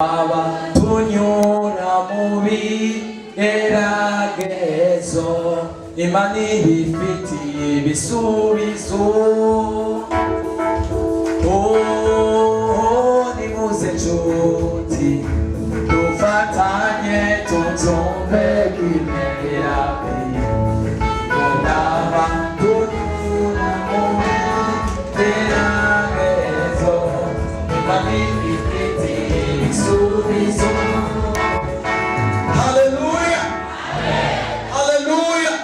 Aba tunyura mu bigeragezo, Imana ibifitiye ibisubizo. Oh, nimuze nshuti, dufatanye tubyumve kimwe. Ndaba tunyura mu bigeragezo, Imana ibifitiye ibisubizo. Haleluya, haleluya!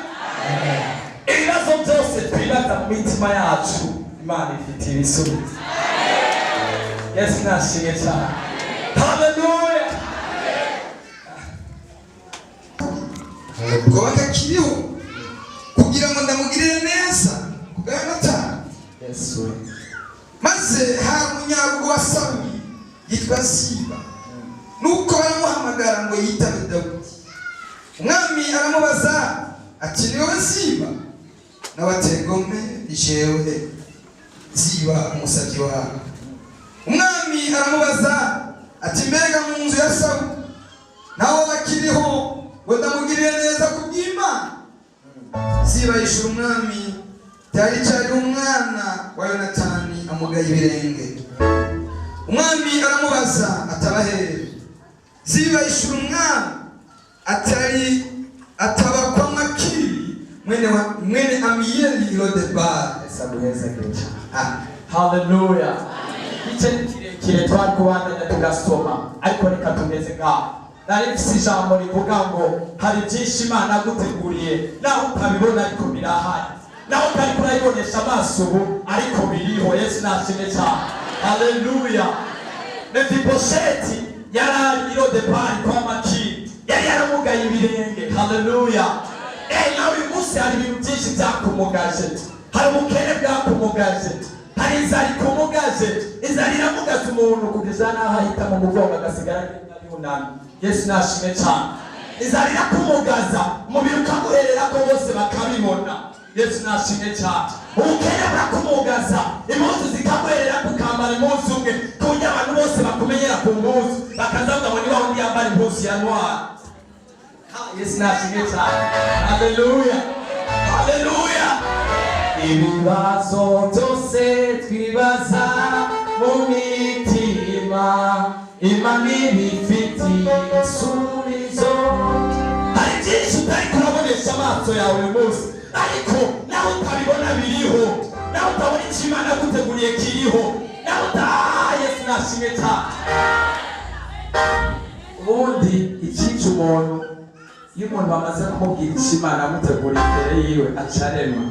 Ibibazo byose twibaza mu mitima yacu, Imana ifitiye ibisubizo. Yesu nashimwe cyane. Haleluya! Ngo batakiriho kugira ngo ndamugirire neza ku bwa Yonatani. Yesu! Maze hari umunyabugo wa Sawuli yitwa Siba. Nuko baramuhamagara ngo yitabe Dawudi. Umwami aramubaza ati: "Ni wowe Siba?" Nawe ati: "Egome, ni jewe Ziba, umusabyi wawe." Umwami aramubaza ati: "Mbega mu nzu ya Sawuli nawe bakiriho ngo ndamugirire neza ku bw'Imana?" Ziba yishura umwami: "Cyari cyari umwana wa Yonatani amugaye ibirenge." Umwami aramubaza atabahere. Ziba yishura umwami atari ataba kwa Makiri mwene Amiyeli i Lodebari. Yesu aguhezagire cyane. Ah. Haleluya! Igice ni kirekire, twari kubandanya tugasoma, ariko reka tumeze ngaho. Nari mfise ijambo rivuga ngo hari byinshi Imana yaguteguriye, naho utabibona ariko birahari, naho utariko urayibonesha amaso ubu, ariko biriho. Yesu nashimwe cyane. Haleluya! Mefibosheti yari ari i Lodebari kwa Makiri, yari yaramugaye ibirenge. Haleluya! Nawe uyu munsi hari ibintu byinshi byakumugaje. Hari ubukene bwakumugaje, hari inzara ikumugaje. Inzara iramugaza umuntu kugeza n'aho ahita mu mugongo, agasigara yunamye. Yesu nashimwe cyane. Inzara irakumugaza, umubiri ukaguherera ko bose bakabibona. Yesu nashimwe cyane. Ubukene burakumugaza, impuzu zikaguherera, ukambara impuzu umwe, ku buryo abantu bose bakumenyera ku mpuzu, bakazavuga ngo niba undi yambara impuzu ya noir. Yesu nashimwe cyane. Haleluya, haleluya! Ibibazo byose twibaza mu mitima, Imana ibifitiye ibisubizo. Hari byinshi utari kurabonesha amaso yawe uyu munsi, ariko nawe utabibona biriho, nawe utabona icyo Imana yaguteguriye kiriho, nawe uta. Yesu nashimwe cyane. Ubundi ikica umuntu, iyo umuntu bamaze kumubwira icyo Imana yamuteguriye imbere yiwe, acarema,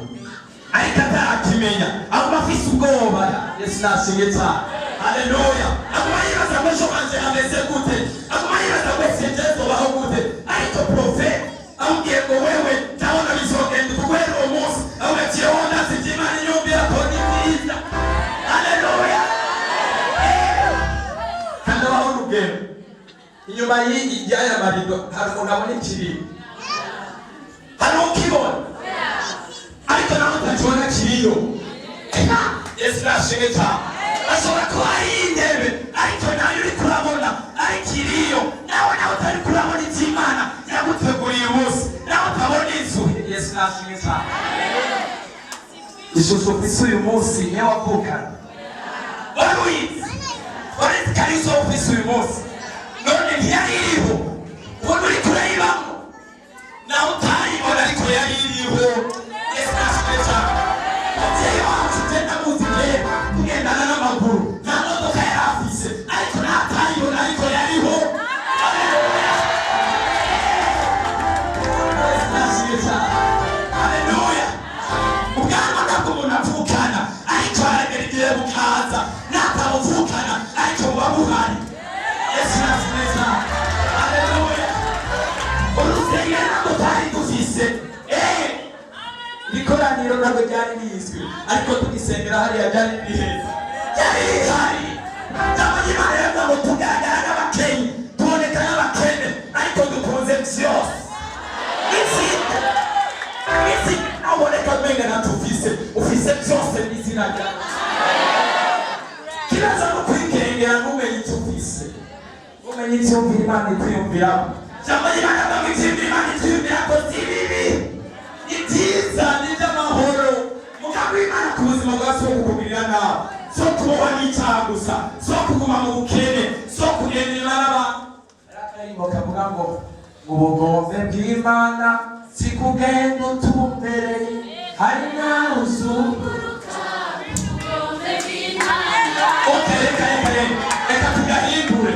ariko atarakimenya aguma afise ubwoba. Yesu nashimwe cyane. Haleluya! Aguma yibaza ngo ejo hanje hameze gute, aguma yibaza ngo sinje zobaho gute. Ariko prophète amubwiye ngo wewe ndabona bizogenda uku guhera uwo munsi, avuga ati: "Yewe, ndazi ibyo Imana inyumvira ko ni byiza." Haleluya! Kandi abaho urugendo inyuma y'aya marido, hari umuntu abona ikiriyo, hari ukibona, ariko nawe utakibona kiriyo. Yesu nashimwe cyane. Ashobora kuba ari intebe, ariko nayo uri kurabona, ariko iriyo. Nawe utari kurabona iby'Imana yaguteguriye umunsi, nawe utabona inzu. Yesu nashimwe cyane. Ishusho ufise uyu munsi niyo wavukana? Wari uyizi? Wari uzi ko ari izo ufise uyu munsi? None ntiyari iriho? Ubona uri kurayibamo, nawe utayibona, ariko yari iriho. Yesu nashimwe cyane. Umubyeyi wacu ugenda muzi kera tugendana n'amaguru, nta modoka yari afise, ariko natayibona, ariko yariho. Haleluya! Yesu nashimwe cyane. Haleluya! Ubwanwa ntabwo umuntu avukana, ariko haragera igihe bukaza. Natabuvukana, ariko buba buhari. Yesu nashimwe cyane. Haleluya! Urusengero ntabwo twari dufise. Ikoraniro ntabwo ryari rizwi, ariko tugisengera hariya ryari riri heza, ryari rihari. Ijambo ry'Imana riravuga ngo tugaragara nk'abakenyi, tuboneka nk'abakene, ariko dukunze byose. Itsinda itsinda, naboneka umenga natufise, ufise byose n'izina rya Yesu. Kibazo no kwikengera, ntumenye icyo ufise. Umenye icyumvira Imana ikwiyumviramo. Ijambo ry'Imana avuga ngo icyumvira Imana ikwiyumvirako si bibi, ni byiza, ni iby'amahoro. Umugambi w'Imana ku buzima bwawe si uwo kukugirira nabi, si uwo kubohwa n'icyaha gusa, si uwo kuguma mu bukene, si uwo kugendana n'abantu. Hari akaririmbo kavuga ngo ubugombe bw'Imana si kugenda utumbereye, hari nawe uzunguruka. Okay, reka reka reka reka tugahindure.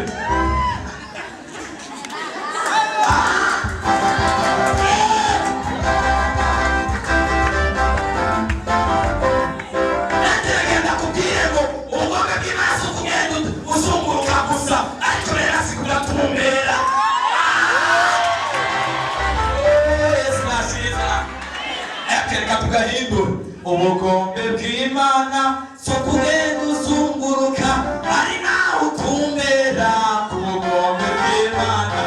Nagenda kubwire ngo ubugombe bw'Imana si ukugenda uzunguruka gusa, ariko rero si kugatumbera. Yesu nashimwe. Reka tugahindura. Ubugombe bw'Imana si ukugenda uzunguruka, ari nawe utumbera. Ku bugombe bw'Imana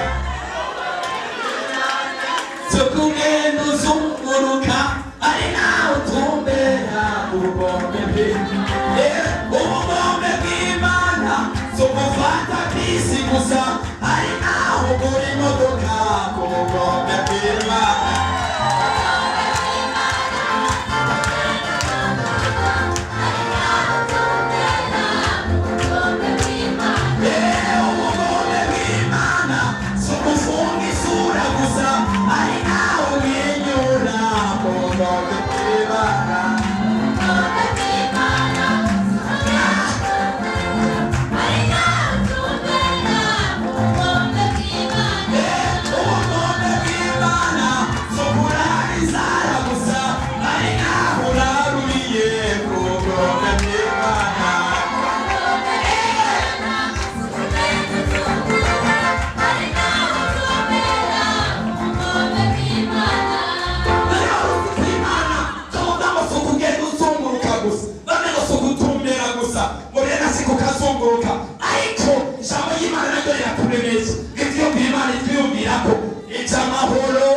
si ukugenda uzunguruka, ari nawe utumbera. Ku bugombe bw'Imana, ubugombe bw'Imana si ugufata bisi gusa, ari nawe ugura imodoka. Ku bugombe bw'Imana. Ubugombe bw'Imana si ugufunga isura gusa, ari nawe umwenyura. Ku bugombe bw'Imana. Ubugombe bw'Imana si ukurara inzara gusa, ari nawe uraruriye. Ku bugombe bw'Imana. Imana tuvuga ngo si ukugenda uzunguruka gusa, none ngo si ugutumbera gusa, ngo rero si kukazunguruka, ariko ijambo ry'Imana naryo riraturemesha. Ivyumvira Imana itwiyumvira ko iby'amahoro,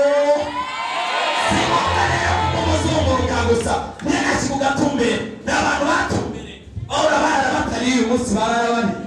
si ngombwa rero kumuzunguruka gusa, rero si kugatumbera. Ni abantu batumbereye, bahora barara batariye, uyu munsi barara bariye.